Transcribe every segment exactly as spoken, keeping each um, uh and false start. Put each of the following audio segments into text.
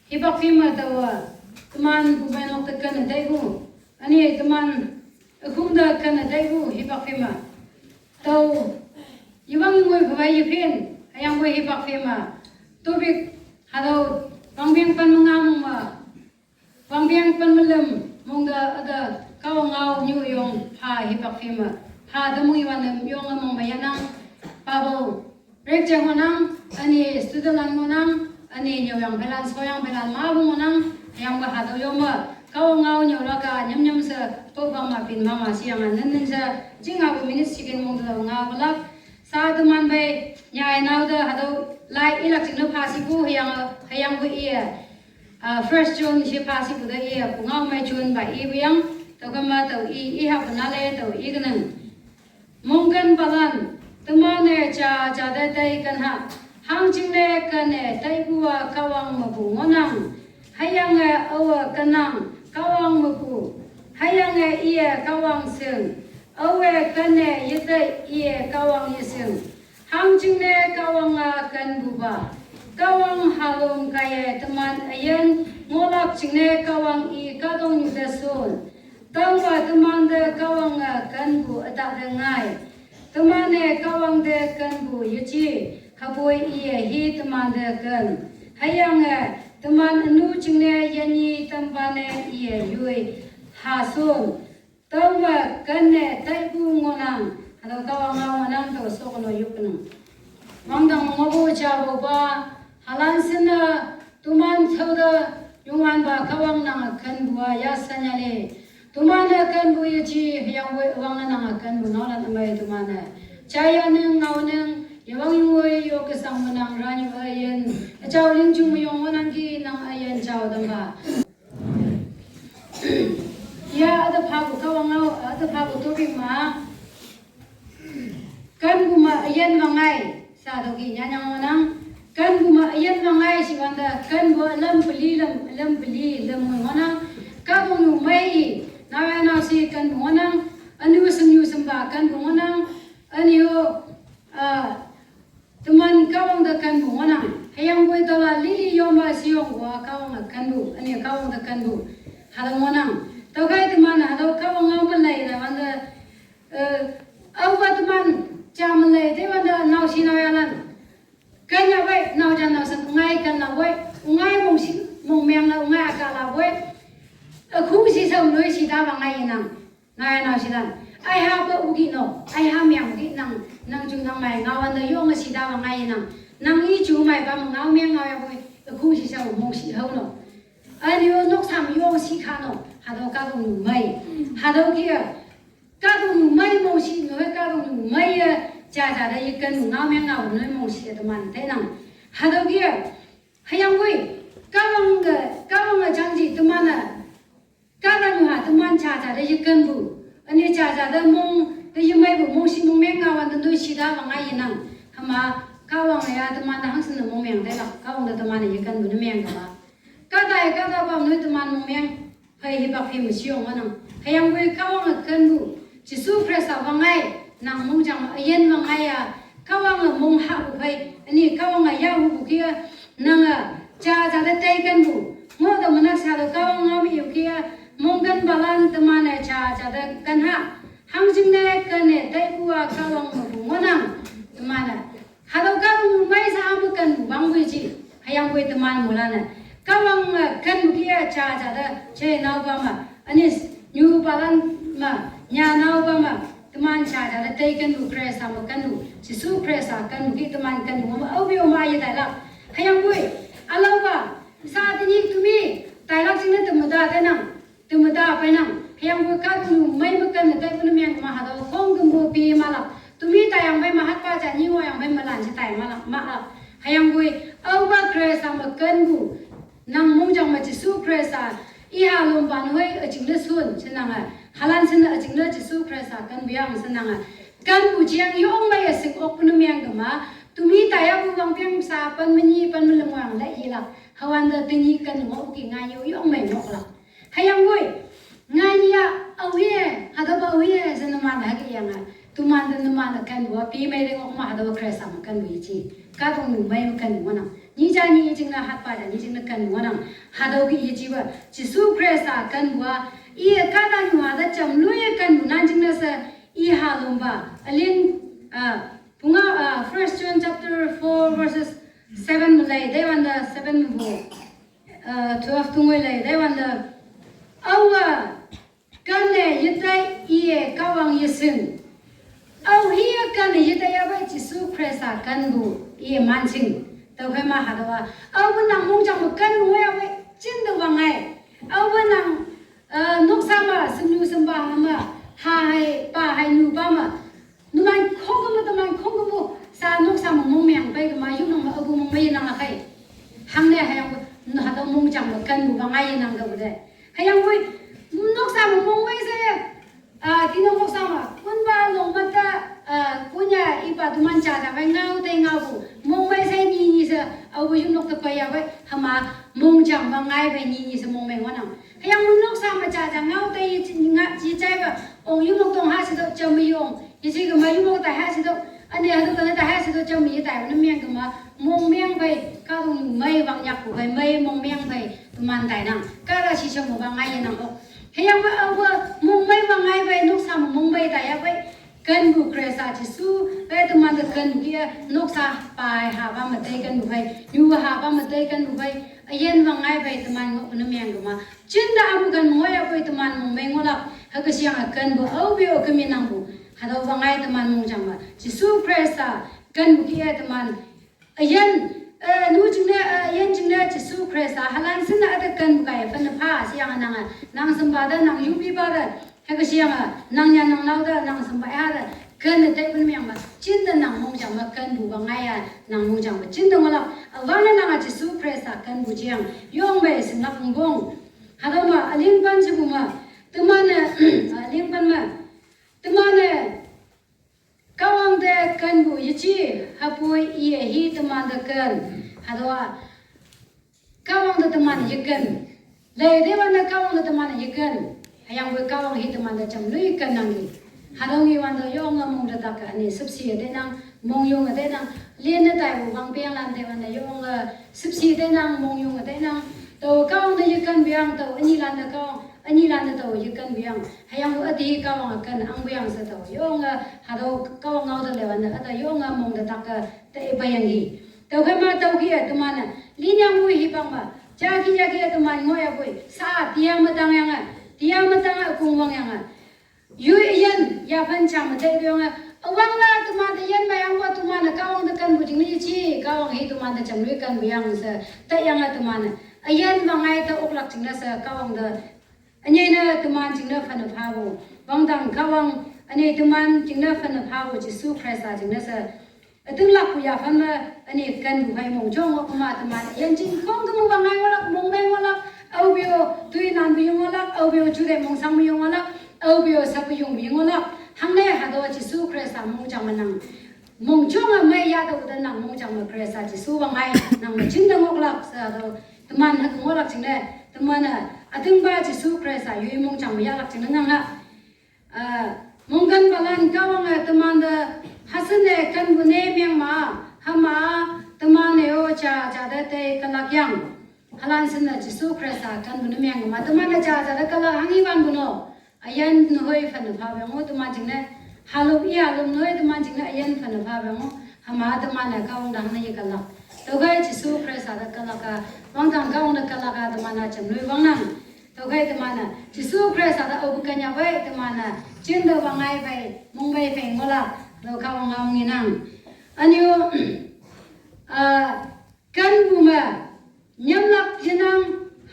Hipak phim a tüo a, teman bumeinok te ken taipu. Üne teman ükhung te ken taipu hipak phim a. Tüo, yewang ngoi phapai yephin, hüyangpoi hipak phim a. Topic, hatüo, wangpeng pen mengam ma. Wangpeng pen melem, mong te üte, kao ngao nyu yong, pha hipak phim a. Pha te mui wan yong mong ma yanang, pabo. Rek jeng ngohnang, üne student lan ngohnang, üne nyüoyang pelan, soyang pelan, mapu ngohnang, hüyangpoi hatüo yome, kao ngao nyüolak a, nyam nyam she, pokpak ma pin ma ma shiyang a, nen nen she, jing apu minute second mong te ngao kelak, sa teman pei, nyai nao te hatüo, lai ilak jingne pha shipu, hüyang, hüyangpoi iye, ah, first John she pha shipu te iye, pungao mei John pa ipu yang, tüo kema tüo i, i hap na le tüo i kenang. Mongkenpalan, teman-e ja ja te tei ken ha, hangjingne ken-e taipu a Kahwang mepu ngohnang, hüyange aowe kenang Kahwang mepu, hüyange iye Kahwang shing, aowe ken-e yetei iye Kahwang yeshing. Hangjingne Kahwang a kenpupa, Kahwang halom kaiye teman üyin ngohlak jingne Kahwang i kahtoknyu te shon. Tüopa teman te Kahwange kenpu ütah te ngai. Teman-e Kahwang te kenpu yeji, hüpoi iye hi teman te ken. Hüyange teman ünu jingne yenyi tampa ne iye yoi ha shon. Tüome ken-e taipu ngohnang, hatüo Kahwang ngao ngohnang tüo shokono yopnang. Wangdang ngohpu japupa, halan shinne, teman tüote, Youngwanpa Kahwang nange kenpu a yasanyale. Teman-e kenpu yeji, hüyangpoi üwangne nange kenpu ngaolan ümei teman-e. Jaya neng ngao neng, yewang yongoi yoke shang menang ranyu üyin. Üjao lingjung meyong ngohnangki nang üyin jao tampa. Ya, üte phapu Kahwang ngao, üte phapu topic ma. Kenpu me üyin wangngai, sa tüoki nyanyang ngohnang. Kenpu me üyin wangngai shiwante, kenpu ülem peli lem, ülem peli lem ngohnang. Kahtoknyu mei, naoya naoshe kenpu ngohnang. Ünu shemnyu shempa kenpu ngohnang. Üne-o, ah, teman Kahwang te kenpu ngohnang. Hüyangpoi taola lili yome sheyongpu a Kahwange kenpu, üne Kahwang te kenpu. Hatüo ngohnang. Tüokhei teman hatüo Kahwang ngao me lei lei wante, eh, aopa teman ja me lei te wante naoshi naoyalan. Ken yapoi, nao ja nao she ngai ken lapoi, ngai mongshi, mongmeng la ngai aka lapoi. Ükhung shi shao noi shi tapa ngai yenang. Ngai naoshilan, aiha pe uki no, aiha meng uki nang, nang ju nang mei ngaowante yonge shi tapa ngai yenang. Nang i ju mei pa me ngao meng ngao yapoi, ükhung shi shao mongshi hao no. Üne-o noksa me yong shi kha no, hatüo kahtoknyu mei. Hatüo ki a, kahtoknyu mei mongshi no, kahtoknyu mei ye, ja ja te yekenpu ngao meng ngao noi mongshi ye teman teinang. Hatüo ki a, hüyangpoi, Kahwange, Kahwange jangji teman-e, kahtoknyu ha teman ja ja te yekenpu. Üne ja ja te mong, te yemeipu mongshi mongmeng ngaowante noi shi tapa ngai yenang. Hüma, Kahwange ya teman te hangshin ne mongmeng teilak, Kahwang te teman-e yekenpu ne meng kema. Kahtaiye kahtaopa noi teman mongmeng, phei hipak phei me sheyong ngohnang. Hüyangpoi Kahwange kenpu, Jesu Khrista wangngai, nang mongjang me üyin wangngai ya, Kahwange mong hahpu phei, üne Kahwange yahupu ki a, nange, ja ja te tei kenpu, ngoh te menak sha te Kahwang ngao me yu ki a, mongkenpalan teman-e ja ja te ken ha, hangjingne ken-e taipu a Kahwang mepu ngohnang, teman-e. Hatüo kahtoknyu mei sha me kenpu wangpoi ji, hüyangpoi teman moilan-e. Kahwange kenpu ki a ja ja te, je naopa me, üne, nyupalan me, nya naopa me, teman ja ja te tei kenpu Khrista me kenpu, Jesu Khrista kenpu ki teman kenpu me, aope-o ma yetailak. Hüyangpoi, ülaopa, sa tenyih temi, tailak jingne teme ta tenang. Teme ta peinang, hüyangpoi kahtoknyu mei me ken ne taipu ne meng ma hatüo khongkümpu pi malak. Temi taiyang phei ma hatpa ja nyi ngohyang phei melan she tai malak, malak. Hüyangpoi, aopa Khrista me kenpu, nang mongjang me Jesu Khrista, iha lompan hoi üjingne shon, she nange. Halan shinne üjingne Jesu Khrista kenpu yang she nange. Kenpu jeng yong mei üshing okpu ne meng kema, temi taiyapu wangpeng sa pen me nyi pen me lüm ngohyang le yelak. Hüwante tenyih ken ngohki ngai yo yong mei ngohlak. Hüyangpoi, ngai ni ya, aohe, hatüopa aohe, she numan-e hüke yange, teman te numan-e kenpu a, pi mei te ngok ma hatüopa Khrista me kenpu yeji. Kahtoknyu mei me kenpu ngohnang. Nyi ja nyi jingne hatpa ja nyi jingne kenpu ngohnang. Hatüo ke yejipa Jesu Khrista kenpu-a, iye kahta nyuha te jamloi kenpu nan jingne she i halompa. Üleng, ah, pungao, ah, First John chapter four verses seven me lei taiwante, seven mepu, ah, twelve tungoi lei taiwante. Aowe kenne yetai iye Kahwang yeshing. Aohe kenne yetai yahpei Jesu Khrista kenpu iye manshing. Tüokhei ma hatüowa, aope nang mongjang me kenpu ngohyahpei jinte wangngai. Aope nang, eh, noksa me shemnyu shempa me, ha hei pa hei nyupa me, numan khongküm me, teman khongküm me, sha noksa me mongmeng pei kema yunang me aopu mongmei yenang lakhei. Hangne hüyangpoi, hatüo mongjang me kenpu wangngai yenang tüote. Hüyangpoi, noksa me mongmei she, ah, tinok noksa me, kunpa long mata, ah, kunya ipa teman jaja pei ngao tei ngaopu, mongmei she nyi nyi she, aopu yunok te pei yahpei, hüma mongjang wangngai pei nyi nyi she mongmei ngohnang. Hüyangpoi noksa me jaja ngao tei ye, nga, yejaipa, ong yunok tong ha she tüo jam me yong, yeji kema yunok tai ha she tüo, üne hatüo tane tai ha she tüo jam me yetai, ne meng kema, mongmeng phei, kahtoknyu mei wangnyak pu phei, mei mongmeng phei, teman tainang, kahta shishao me wangngai yenang o. Hüyangpoi aope mongmei wangngai phei, noksa me mongmei tai yahpei, kenpu Khrista Jesu, phei teman te kenpu kih-e, noksa pa hei hapa me tei kenpu phei, nyu hapa me tei kenpu phei, üyin wangngai phei teman ngohpu ne meng kema. Jinte apu ken ngohyahpoi teman mongmei ngohlak, hüke sheyange kenpu aope-o keminangpu. Hatüo wangngai teman mongjang me Jesu Khrista kenpu kih-e teman üyin, eh, nu jingne, eh, üyin jingne Jesu Khrista, halan shinne üte kenpu kaiye phenne pha sheyange nange, nang shempa te, nang yupipa te, hüke sheyange, nang nya nang nao te, nang shempa ya te, kenne taipu ne meng me, jinte nang mongjang me kenpu wangngai ya, nang mongjang me jinte ngohlak, üwangne nange Jesu Khrista kenpu jeng, yong mei shinglak pongpong. Hatüo me, ülingpan shepu me, teman-e, ülingpan me, teman-e, Kahwang te kenpu yeji, hüpoi iye hi teman te ken. Hatüowa, Kahwang te teman yeken. Lei teiwante Kahwang te teman yeken. Hüyangpoi Kahwang hi teman te jamloi kennangki. Hatüo ngewante yonge mong te tak-e üne shüpshe teinang, mongyonge teinang, linne taipu wangpenglan teiwante yonge shüpshe teinang, mongyonge teinang. Tao Kahwang te yekenpu yang, tao ünyilante Kahwang, ünyilante tao yekenpu yang. Hüyangpoi üte Kahwange ken angpu yang she tao yonge, hatüo Kahwang ngao te leiwante üte yonge mong te tak-e te payangki. Tüokhei ma tüoke-e teman-e, linyangpoi hipak me, jaki jaki-e teman ngohyahpoi, sha tiya me tangyange, tiya me tange kongwangyange. Yoi üyin, yaphan jang me tei yange, üwangne teman te yin me yangpa teman-e Kahwang te kenpu jingne yeji, Kahwang hi teman te jamloi kenpu yang she, taiyange teman-e, üyin wangngai te oklak jingne she Kahwang te, ünyei ne teman jingne phenne phapu, wangdang Kahwang, ünyei teman jingne phenne phapu Jesu Khrista jingne she, ütinglakpu yaphan me, üne kenpu phei mongjong okkema teman, üyin jing khongküm me wangngai ngohlak, mongmei ngohlak, aope-o, toinanpu ye ngohlak, aope-o, jute mongsangpu ye ngohlak, aope-o, sapu yongpu ye ngohlak, hangne hatüo Jesu Khrista mongjang me nang. Mongjonge mei yatüote nang mongjang me Khrista Jesu wangngai, nang me jinte ngohlak she hatüo, teman hüke ngohlak jingne, teman-e, ütingpa Jesu Khrista yoi mongjang me yahlak jingne nang ha. Ah, mongkenpalan Kahwange temante, hashinne kenpu ne meng ma, hüma, teman-e-o ja ja te tei kelak yang. Halan shinne Jesu Khrista kenpu ne meng ma, teman-e ja ja te kelak hanghi wanpu no. Üyin nehoi phenne phapu yang-o teman jingne, halom i halom nehoi teman jingne üyin phenne phapu yang-o, hüma teman-e Kahwang te hangne yekelak. Tüokhei Jesu Khrista te kelak-a, wangdang Kahwang te kelak-a teman-a jamloi wangnang. Tüokhei teman-e Jesu Khrista te aopu kenyahpei teman-e jinte wangngai phei, mongmei phei ngohlak, tüo Kahwang ngao ngenang. Ünyu, ah, kenpu me, nyamlak yenang,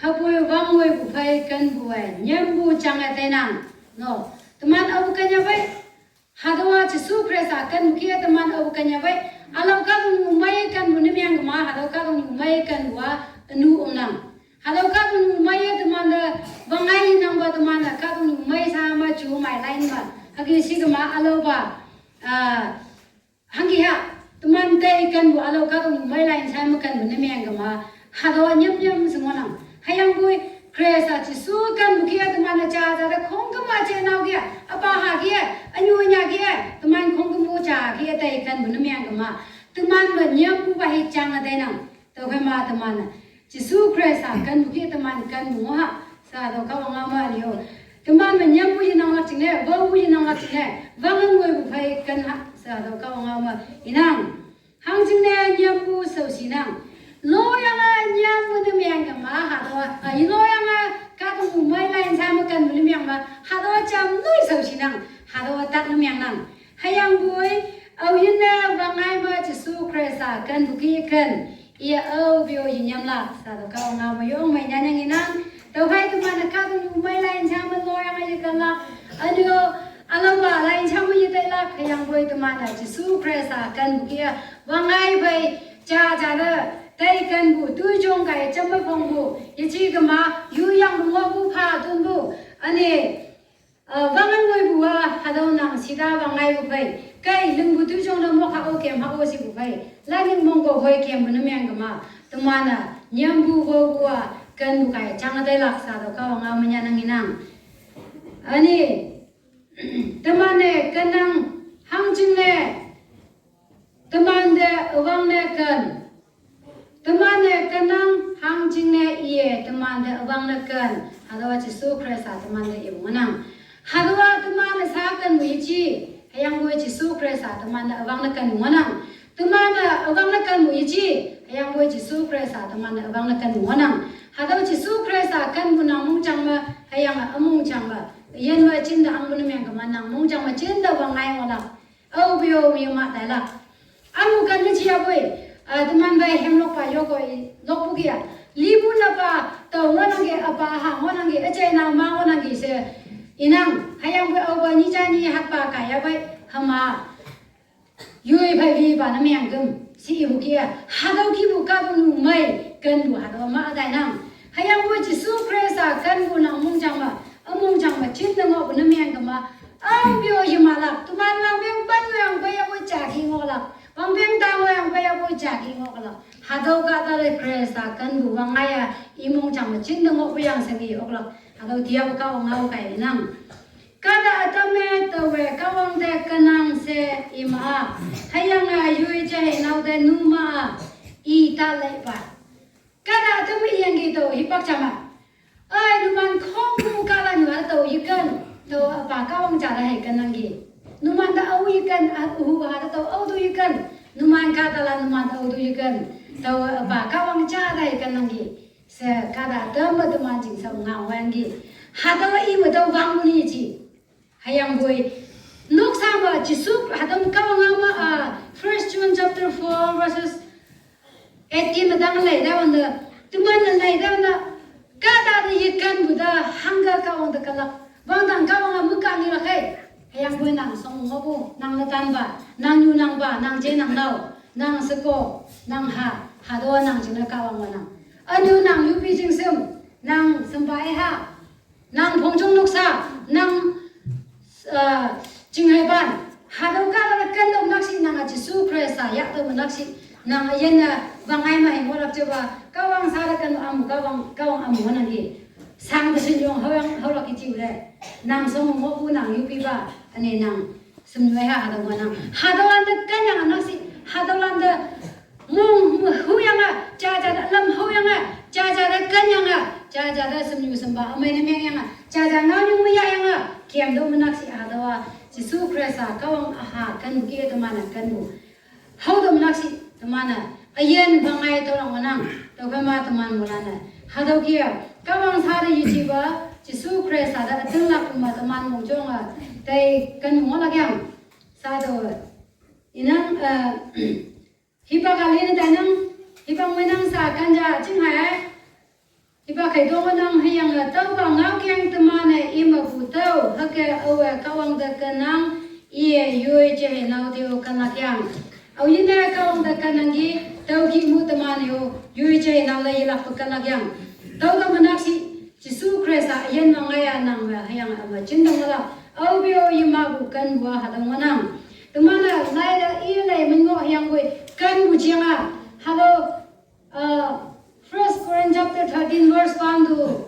hüpoi wangwoipu phei kenpu-e, nyampu jange teinang. No, teman aopu kenyahpei, hatüowa Jesu Khrista kenpu kih-e teman aopu kenyahpei, ülao kahtoknyu mei kenpu ne meng kema, hatüo kahtoknyu mei kenpu-a, ünu omnang. Hatüo kahtoknyu mei-e temante, wangngai yenangpa teman-e, kahtoknyu mei sha me ju mei lai me, hüke shi kema ülaopa, ah, hangki ha, teman tei kenpu ülao kahtoknyu mei lai shai me kenpu ne meng kema, hatüowa nyam nyam she ngohnang. Hüyangpoi, Khrista Jesu kenpu kih-e teman-e ja ja te khongküm-a jenao kih-e, üpa ha kih-e, ünyu ünya kih-e, teman khongküm-o ja kih-e tei kenpu ne meng kema, teman me nyampupa hi jange teinang. Tüokhei ma teman-e Jesu Khrista kenpu kih-e teman kenpu ngoh ha, sha tüo Kahwang ngao me ünyo. Teman me nyampu yenang lak jingne, wangpu yenang lak jingne, wangngoipu phei ken ha, sha tüo Kahwang ngao me inang. Hangjingne nyampu shaoshinang. Loyange nyampu ne meng kema hatüowa, a, i loyange kahtokpu mei lai sha me kenpu ne meng me, hatüowa jam noi shaoshinang, hatüowa tak ne mengnang. Hüyangpoi, aoyinne wangngai me Jesu Khrista kenpu kih ken, iye aope-o yenyamlak, sha tüo Kahwang ngao me yong mei nyanyang inang. Tüokhei teman-e kahtokpu mei lai sha me loyange yekenlak, ünyo, ülaopa lai sha me yeteilak, hüyangpoi teman-e Jesu Khrista kenpu kih-a, wangngai phei, jaja te, tei kenpu, toijong kai, jamme phongpu, yeji kema, yuyang ngohpu pha tonpu, üne, eh, wangngoipu-a, hatüo nang shita wangngaipu phei, kei lingpu toijong te mok ha-o kem ha-o shipu phei, laning mongko phei kempu ne meng kema, teman-e, nyampu wopu-a, kenpu kai, jang teilak sha tüo Kahwang ngao me nyanyang inang. Üne, teman-e kenang hangjingne, temante üwangne ken. Teman-e kenang hangjingne iye temante üwangne ken. Hatüowa Jesu Khrista temante ipu ngohnang. Hatüowa teman-e sha kenpu yeji, hüyangpoi Jesu Khrista temante üwangne kenpu ngohnang. Teman-e üwangne kenpu yeji, hüyangpoi Jesu Khrista temante üwangne kenpu ngohnang. Hatüo Jesu Khrista kenpu nang mongjang me, hüyange ümongjang me, yin me jinte angpu ne meng kema nang mongjang me jinte wangngai ngohlak. Aope-o yema tailak. Amu ken ne jiyapoi, a, teman pei hemlokpa yokoi, lokpu kih-a. Lipu napa, tao ngohnangki, üpa ha ngohnangki, üjai nao ma ngohnangki she, inang, hüyangpoi aope nyi ja nyi hatpa kaiyapoi, hüma. Yoi phei wipa ne meng küm, she ipu kih-a. Hatüo kihpu kahtoknyu mei, kenpu hatüo ma tainang. Hüyangpoi Jesu Khrista kenpu nang mongjang me, ümongjang me jinte ngohpu ne meng kema, aope-o yemalak, teman wangpeng pen ngohyang peiyapoi jaki ngohlak, wangpeng ta ngohyang peiyapoi jaki ngohlak. Hatüo kahtale Khrista kenpu wangngai-a, i mongjang me jinte ngohpu yang she nge oklak. Hatüo tiapu Kahwang ngao kai inang. Kahta ütam-e taowe Kahwang te kenang she ima-a, hüyange yoi jei nao te numa-a, i ta leipa. Kahta ütam-e iyangki tao hipak jama. Ai, numan khongpu kahta nyu hatüo yeken, tao üpa Kahwang ja te hei kennangki. Numan te ao yeken, a, hu hatüo tao aotu yeken. Numan kahtalan numan te aotu yeken, tao üpa Kahwang ja te hei kennangki. She kahta ütam-e teman jingshao ngao wangki. Hatüowa ime tao wangpu ne ji. Hüyangpoi, noksa me Jesu, hatüo Kahwang ngao me, ah, First John chapter four verses eighteen me tang lei tawante, teman-e lei tawante, kahta te yekenpu te hangke Kahwang te kelak. Wangdang Kahwange mükang ilak hei. Hüyangpoi nang shong ngohpu, nang netanpa, nang nyu nangpa, nang je nang nao, nang sheko, nang ha, hatüowa nang jingne Kahwang ngohnang. Ünyu nang yupi jingshem, nang shempa-e ha. Nang phongjong noksa, nang, eh, jingheipan, hatüo kahta te ken tüo nakshih, nang-a Jesu Khrista yah tüo me nakshih, nang üyin-e wangngai me hei ngohlak jepa, Kahwang sha te ken amu, Kahwang, Kahwang amu ngohnangki. Shang te shin yong haoyang, haolak ki jiu te. Nang shong ngohpu nang yupipa, üne nang shemnoi ha hatüo ngohnang. Hatüolan te kenyang nakshih, hatüolan te mong, mong huyange, jaja te lam huyange, jaja te kenyang-a, jaja te shemnyu shempa ümei ne mengyange, jaja ngaonyu me yahyange, kem tüo me nakshih hatüowa, Jesu Khrista Kahwang üha kenpu kih-e teman-e kenpu. Hao tüo me nakshih teman-e, üyin wangngai tüolak ngohnang, tüokhei ma teman moilan-e. Hatüo kih-a, Kahwang sha te yejipa, Jesu Khrista te ütinglakpu me teman mongjonge, tei ken ngohlak yang. Sha tüo, inang, eh, hipak kali ne tainang, hipak ngoinang sha kanja jinghai. Hipak kei tong ngohnang hüyange tüopa ngaokeng teman-e imepu tüo, hüke aowe Kahwang te kennang, iye yoi jeiheinaote-o kenlak yang. Aoyinne Kahwang te kennangki, tüo kih mu teman-e-o, yoi jeiheinaote yelakpe kenlak yang. Tüote me nakshih, Jesu Khrista üyin wangngai-a nang me hüyange üme jinte ngohlak. Aope-o yemapu kenpu-a hatüo ngohnang. Teman-e laite i lei min ngoh hüyangpoi kenpu jeng-a. Hatüo, uh, First Corinth chapter thirteen verse one to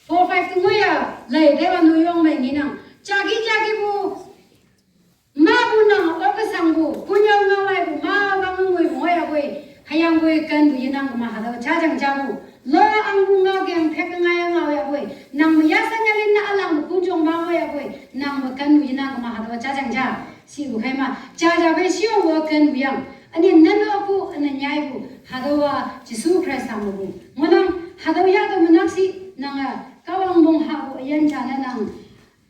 four, five te ngoi-a, lei teiwan-o yong mei ngenang. Jaki jakipu, mapu nang oke shangpu, kunyao ngao laipu, ma wangngoipu ngoiyapoi. Jang jamu. Lo ang bu ngao geng pek ngai ngao ya boi. Nang me ya sa nya lin na alang bu kun jong ma ngao ya boi. Nang me kan mu yina kama hatüo jajang ja. Shipu khai ma. Jaja phei shiyong wo kan mu yang. Üne nan lo pu, üne nyai pu. Hatüowa Jesu Khrista me pu. Ngohnang hatüo ya to menak shi, nange Kahwang mong hapu üyin ja ne nang.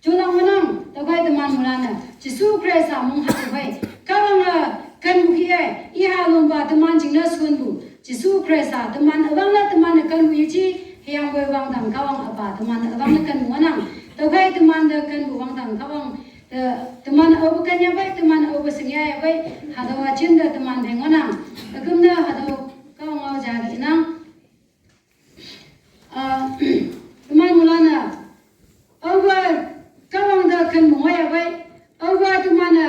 Jolang ngohnang, tüokhei teman mulan-e, Jesu Khrista mong hapu phei. Kahwange, kenpu kih-e, iha lompa teman jingne shonpu. Jesu Khrista, teman üwangne teman-e kenpu yeji, hüyangpoi wangdang Kahwang apa, teman üwangne kenpu ngohnang. Tüokhei teman te kenpu wangdang Kahwang, te, teman aopu ken ya phei, teman aopu shingya ya phei, hatüowa jinte teman phei ngohnang. Üküm ne hatüo Kahwang ngao ja inang. Ah, teman mulan-e, aopa Kahwang te kenpu ngoh ya phei, aopa teman-e,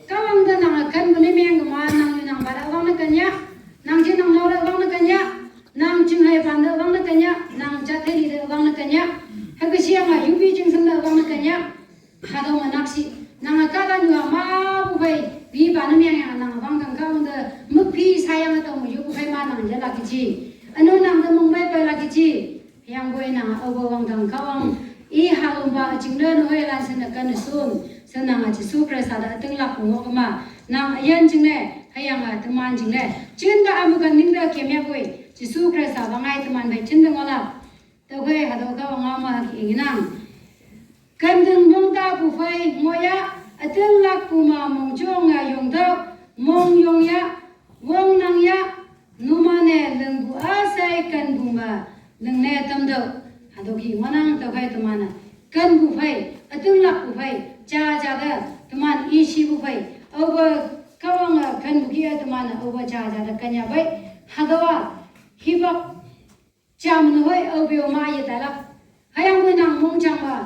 Kahwang te nange kenpu ne meng kema, nang yu nang pa te üwangne ken ya, nang jin nang nao te üwangne ken ya, nang jinghei pan te üwangne ken ya, nang jat hei li te üwangne ken ya, hüke shiyange yupi jingshem te üwangne ken ya. Hatüo menak shi, nange kahta nyua mapu phei, wipa ne meng yang nange wangdang Kahwang te, mükphi shayange tao me yopu phei ma nang yelak keji. Üno nang te mongmei peilak keji. Hüyangpoi nange aopa wangdang Kahwang, iha lompa jingne nehoi lan shinne ken shon, she nange Jesu Khrista te ütinglakpu ngoh kema, nang üyin jingne, hüyange teman jingne, jinte amu ken ningte kem ya poi, Jesu Khrista wangngai teman phei jinte ngohlak. Tüokhei hatüo Kahwang ngao me inang. Kenting mong tapu phei ngoh ya, ütinglakpu ma mongjonge yongtüoh, mong yong ya, wongnang ya, numan-e lingpu üshei kenpu me, lingne tamtüoh, hatüo kih ngohnang tüokhei teman-e. Kenpu phei, ütinglakpu phei, jaja te, teman ishipu phei, aopa Kahwange kenpu kih-e teman-e, aopa jaja te ken ya phei, hatüowa, hipak jam nehoi aope-o ma ye tailak. Hüyangpoi nang mongjang me,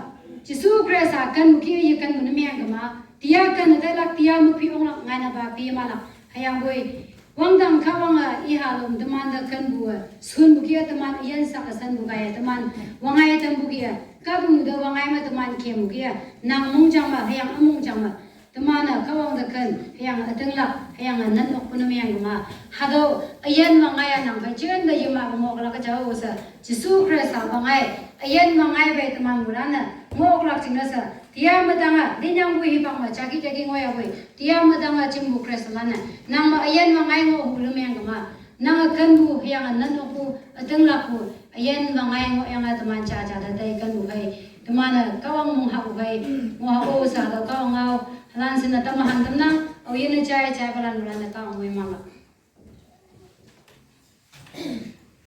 Jesu Khrista kenpu kih-e ye kenpu ne meng kema, tia ken tailak, tia mükphi onglak ngaine pa pi malak. Hüyangpoi, wangdang Kahwange iha lom teman te kenpu-e, shonpu kih-e teman üyin sak-e shanpu kaiye teman, wangngai tampu kih-e, kahpu nu te wangngai me teman kempu kih-e, nang mongjang me, hüyange ümongjang me, teman-e Kahwang te ken, hüyange ütinglak, hüyange nan okpu ne meng kema. Hatüo, üyin wangngai-a nang phei jinte yemapu ngohlak jao she, Jesu Khrista wangngai, üyin wangngai phei teman mulan-e, ngohlak jingne she, tia me tange, linyangpu hipak me, jaki jaki ngoh ya poi, tia me tange jimpu Khrista lan-e, nang me üyin wangngai ngohpu ne meng kema. Nange kenpu, hüyange nan okpu, ütinglakpu, üyin wangngai ngohyange teman jaja te tei kenpu phei. Teman-e Kahwang mong hapu phei, mong hapu sha tüo Kahwang ngao, halan shinne tamhan tamnang, aoyinne jai, jaipalan mulan-e Kahwang moiman lak.